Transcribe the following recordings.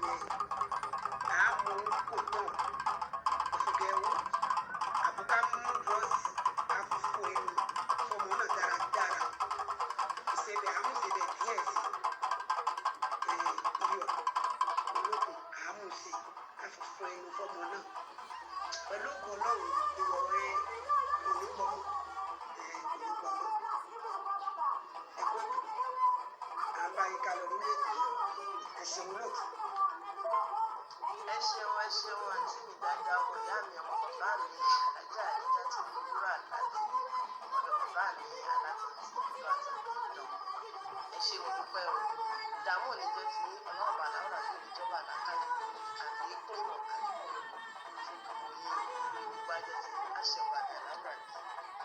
Àámú kò tán òfùgẹ̀wò àbúká mú bọ́ọ̀sì afúfú ẹnu fọmọ náà dáradára. Ìsebẹ̀ àmúṣebẹ̀ díẹ̀ sí iyọ̀ olókùn àmúṣe afúfú ẹnu fọmọ náà pẹ̀lú ògo Ọlọ́run. Ìwọ̀ rẹ kò ní pọmọ, kò ní pọmọ. Ẹ̀kọ́ à ń bá yín ká lọ lórí ètò yìí. Ẹ ṣeun lóòtú. Ẹ ṣeun, ẹ ṣeun, àǹtí mi dáadáa, ọmọ ìyá mi, ọmọ bàbá mi, alájà àdíjà tí mo wúrà láti ọ̀dọ̀ bàbá mi alátìtì ìlú àtàkùn. Ẹ ṣe, mo dúpẹ́ o. Ìdààmú ò ní jẹ́ ti yín. Ọlọ́run bàlá ọ̀rọ̀ àti ìjọba àlàkàyè àlékún ìmọ̀, àlékún ìmọ̀ fún gbogbo yín o. Gbogbo ajẹ́ ti àṣẹ ọba àlàkàyè.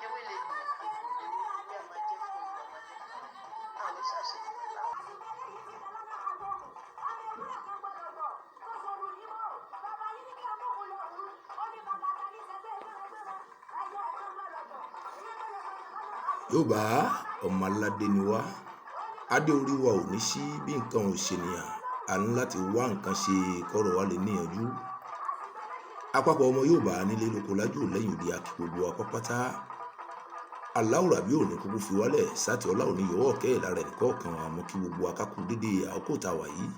Ewé lè lò, egbò lè ní ilé àmà jẹ́ fún ìlú àmà jẹ́ fún àwọn ní ṣàṣeyọrí láwọn. Yorùbá ọmọ aládé ni wá, adé orí wa ò ní sí bí nǹkan ò ṣènìyàn. A ní láti wá nǹkan ṣe kọ́rọ̀ wa lè níyanjú. Àpapọ̀ ọmọ Yorùbá nílé lóko lájò lẹ́yìn odi, akí gbogbo wa pápátá. Aláwòrán bí òní kúkú fi wálẹ̀ sátì ọlá òní yọwọ́ ọ̀kẹ́ ẹ̀ lára ẹnìkọ̀ọ̀kan wa. Mọ́ kí gbogbo akákú dédé àkókò tá a wà yìí.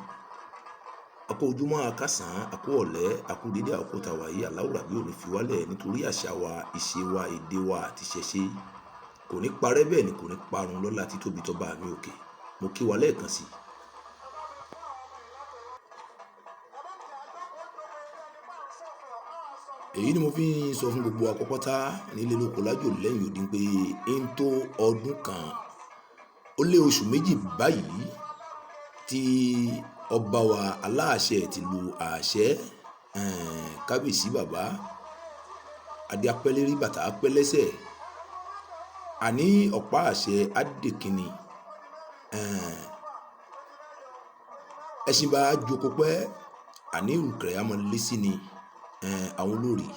Akó ojúmọ́, akásán, akó ọ̀lẹ́, akú dédé àkókò tá a wà yìí. Aláwòrán bí òní fi wálẹ̀ nítorí àṣà wa, ìṣe wa, èdè wa àti ìṣẹ̀ṣe kò ní parẹ́, bẹ́ẹ̀ ni kò ní parun lọ́lá títóbi tọ́ba mi òkè. Mo kí wa lẹ́ẹ̀kan sí i. Èyí ni mo fi ń sọ fún gbogbo akọ́pọ́tá nílé lóko lájò lẹ́yìn odi pé ń tó ọdún kan ó lé oṣù 2 báyìí tí ọba wa aláàṣẹ tìlú àṣẹ, kábíyèsí bàbá adé apẹ́lérí, bàtà apẹ́lẹ́sẹ̀, àní ọ̀pá àṣẹ adèkìnì, ẹṣin bá jókòó pẹ́, àní ìrùkẹ̀rẹ̀ àmọ́ lé sí ni àwọn olórí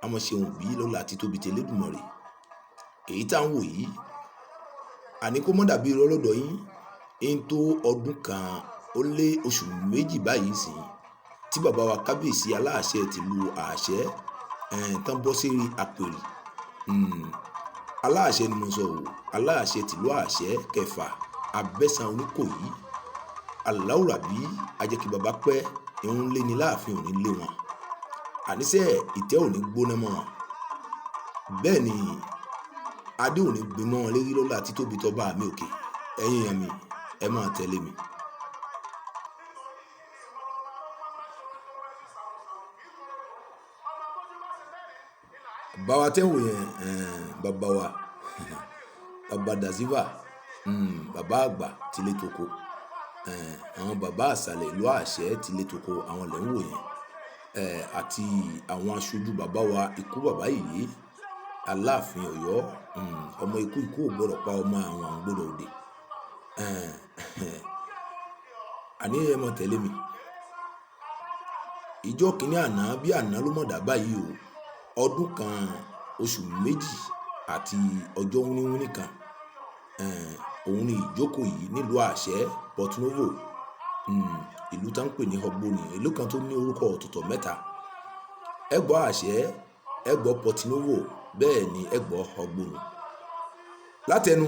àmọ́ ṣeun bí lọ́la títóbi tẹlẹ́dùmarè. Èyí tá à ń wò yìí, àní kó mọ́ dàbí irọ́ lọ́dọ̀ yín. Ń tó ọdún kan ó lé oṣù 2 báyìí sí tí bàbá wa kábíyèsí aláàṣẹ tìlú àṣẹ tán bọ́ sí àpèrè. Aláàṣẹ ni mo sọ o, aláàṣẹ tìlú àṣẹ kẹfà, Abẹ́sàn Oníkòyí. Aláwùrábí ajẹ́ kí bàbá pẹ́. Ìhun lé ní láàfin, òní lé wọn. Àníṣe ìtẹ́ òní gbóná mọ́ wọn, bẹ́ẹ̀ ni adé òní gbin mọ́ wọn lérí lọ́la títóbi tọ́ba mi òkè. Ẹ̀yin èèyàn mi, ẹ máa tẹ̀lé mi. Bàbá tẹ́wò yẹn, bàbá wa, bàbá Daziva, bàbá àgbà tilé toko, àwọn bàbá àṣàlẹ̀ ìlú àṣẹ tilé toko, àwọn lẹ́ ń wò yẹn, àti àwọn aṣojú bàbá wa ikú bàbá yìí, Aláàfin Ọ̀yọ́, ọmọ ikú, ikú ò gbọ́dọ̀ pa ọmọ àwọn, àwọn gbọ́dọ̀ òde. Àní ẹ mọ̀ tẹ̀lé mi. Ìjọ kìíní àná bí àná ló mọ̀ dá báyìí o. Ọdún kan, oṣù 2 àti ọjọ́ wíníwíní kan, òun ni ìjókòó yìí nílùú àṣẹ Porto Novo, ìlú tá ń pè ní Ogboni, ìlú kan tó ní orúkọ ọ̀tọ̀ọ̀tọ̀ mẹ́ta. Ẹ gbọ́ àṣẹ, ẹ gbọ́ Porto Novo, bẹ́ẹ̀ ni ẹ gbọ́ Ogboni. Látẹnu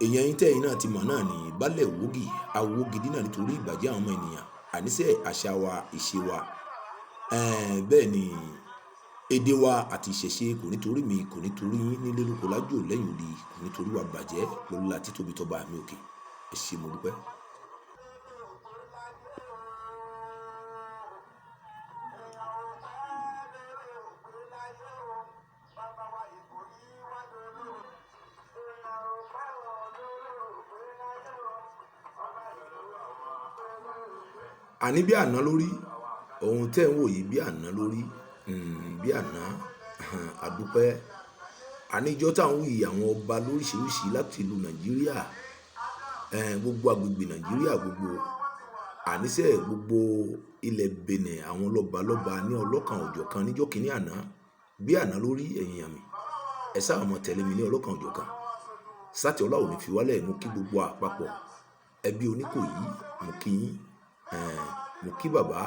èèyàn yín tẹ́yìn náà ti mọ̀ náà ní Baálẹ̀ Wògì Awógidí náà nítorí ìbàjẹ́ àwọn ọmọ ènìyàn. Àníṣe àṣà wa, ìṣe wa, bẹ́ẹ̀ ni èdè wa àti ìṣẹ̀ṣe kò nítorí mi, kò nítorí yín nílé lóko lájò lẹ́yìn odi, kò nítorí wa bàjẹ́ lọ́lá títóbi tọ́ba mi òkè. Ẹ ṣé, mo dúpẹ́. Àní bí àná lórí ohun tẹ́ ń wò yìí, bí àná lórí, bí àná. Àdúpẹ́. Àní ìjọ tá à ń wò yìí, àwọn ọba lóríṣiríṣi láti ìlú Nàìjíríà, gbogbo agbègbè Nàìjíríà gbogbo, àníṣe gbogbo ilẹ̀ Benin, àwọn lọ́ba lọ́ba ní ọlọ́kan òjọ̀kan níjọ́ kìíní àná bí àná lórí. Ẹ̀yìn àmì ẹ sáà mọ̀ tẹ̀lé mi ní ọlọ́kan òjọ̀kan. Sátì ọlá òní fi wálẹ̀. Mo kí gbogbo àpapọ̀ ẹbí Oníkòyí, mo kí yín. Mo kí bàbá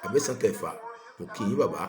Abẹ́sán kẹfà, mo kí yín bàbá.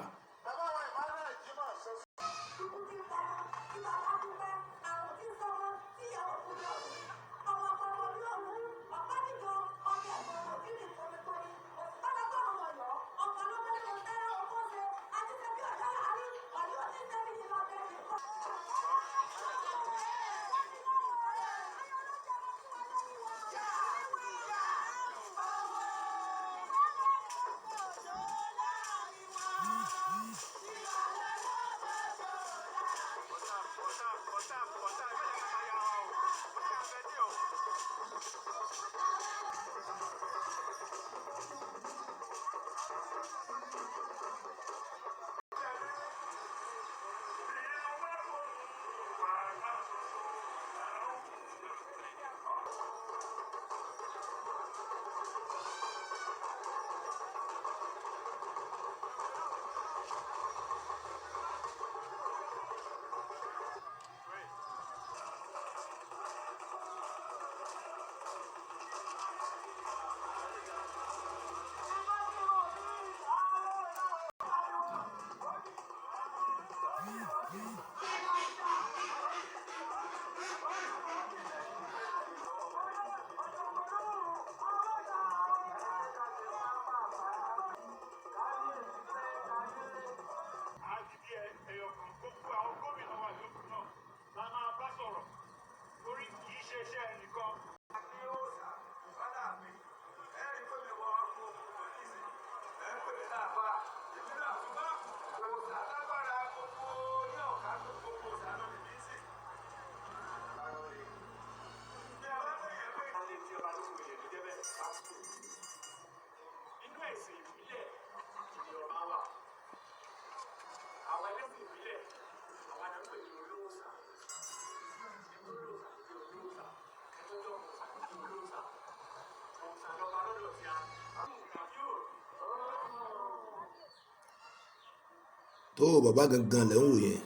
Tó bàbá gangan lẹ́ ń wò yẹn.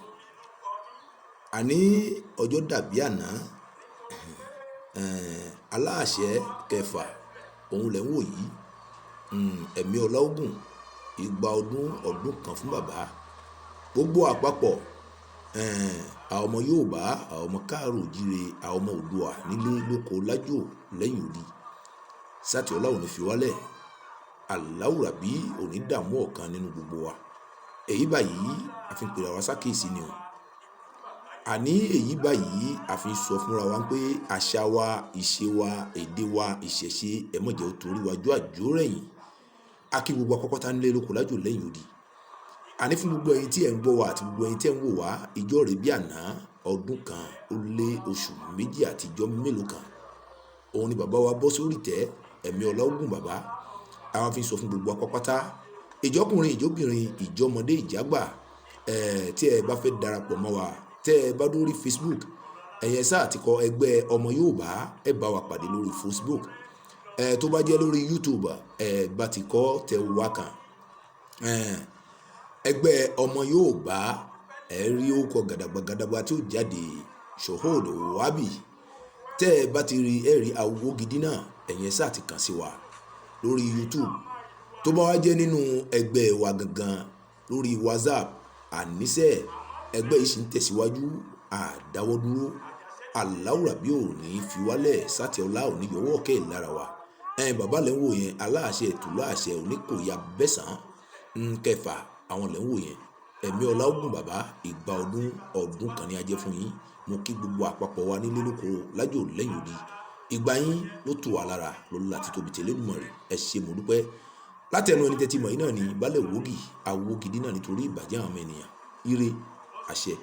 Àní ọjọ́ dàbí àná. Aláàṣẹ kẹfà òun lẹ́ ń wò yìí. Ẹ̀mí ọlá ogun, igba ọdún ọdún kan fún bàbá. Gbogbo àpapọ̀, àwọn ọmọ Yorùbá, àwọn ọmọ káàró òjíire, àwọn ọmọ Oòduà nílé lóko lájò lẹ́yìn odi. Sátì ọlá ò ní fi wálẹ̀. Aláwùrábí ò ní dààmú ọ̀kan nínú gbogbo wa. Èyí báyìí a fi ń pera wa sákìyèsí ni o. Àní èyí báyìí a fi ń sọ fúnra wa pé àṣà wa, ìṣe wa, èdè wa, ìṣẹ̀ṣe, ẹ má jẹ́ ó torí wa jó àjò rẹ̀yìn. A kí gbogbo wa pátápátá nílé lóko lájò lẹ́yìn odi. Àní fún gbogbo ẹ̀yin tí ẹ̀ ń gbọ́ wa àti gbogbo ẹ̀yin tí ẹ̀ ń wò wá, ìjọ rè bí àná, ọdún kan ó lé oṣù méjì àti ìjọ mélòó kan. Òun ni bàbá wa bọ́ sórí ìtẹ́, ẹ̀mí ọlá ogun bàbá. A wá fi ń sọ fún gbogbo wa pátápátá, ìjọkùnrin, ìjọbìnrin, ìjọmọdé, ìjàgbà, tí ẹ bá fẹ́ darapọ̀ mọ́ wa, tẹ́ ẹ bá dórí Facebook, ẹ̀yẹn sáà ti kọ ẹgbẹ́ ọmọ Yorùbá, ẹ bá wa pàdé lórí Facebook. Tó bá jẹ́ lórí YouTube, ẹ bá ti kọ tẹ wá kan. Ẹgbẹ́ ọmọ Yorùbá, ẹ rí orúkọ gàdàgbà gàdàgbà tí ó jáde, Sohod Wabi. Tẹ́ ẹ bá ti rí, ẹ rí awo gidi náà, ẹ̀yẹn sáà ti kàn sí wa lórí YouTube. Tó bá wá jẹ́ nínú ẹgbẹ́ wa gangan lórí WhatsApp, àníṣe ẹgbẹ́ yìí sì ń tẹ̀síwájú, àdáwọ́dúró. Aláwùrábí ò ní fi wálẹ̀, Sátì ọlá ò ní yọwọ́ ọ̀kẹ́ lára wa. Bàbá lẹ́ ń wò yẹn, aláàṣẹ ìtúlọ̀ àṣẹ oníkòyà bẹ́sàn kẹfà àwọn lẹ́ ń wò yẹn. Ẹ̀mí ọlá ogun bàbá, ìgbà ọdún ọdún kan ní ajẹ́ fún yín. Mo kí gbogbo àpapọ̀ wa nílé lóko lájò lẹ́yìn odi. Ìgbà yín ló tù wá lára lọ́lá títóbi tẹ̀lé Olódùmarè. Ẹ ṣé, mo dúpẹ́. Látẹnu ẹni tẹ́tí mọ̀ yín náà ni Baálẹ̀ Òwògì, awo gidi náà nítorí ìbàjẹ́ àwọn ọmọ ènìyàn. Ire, àṣẹ.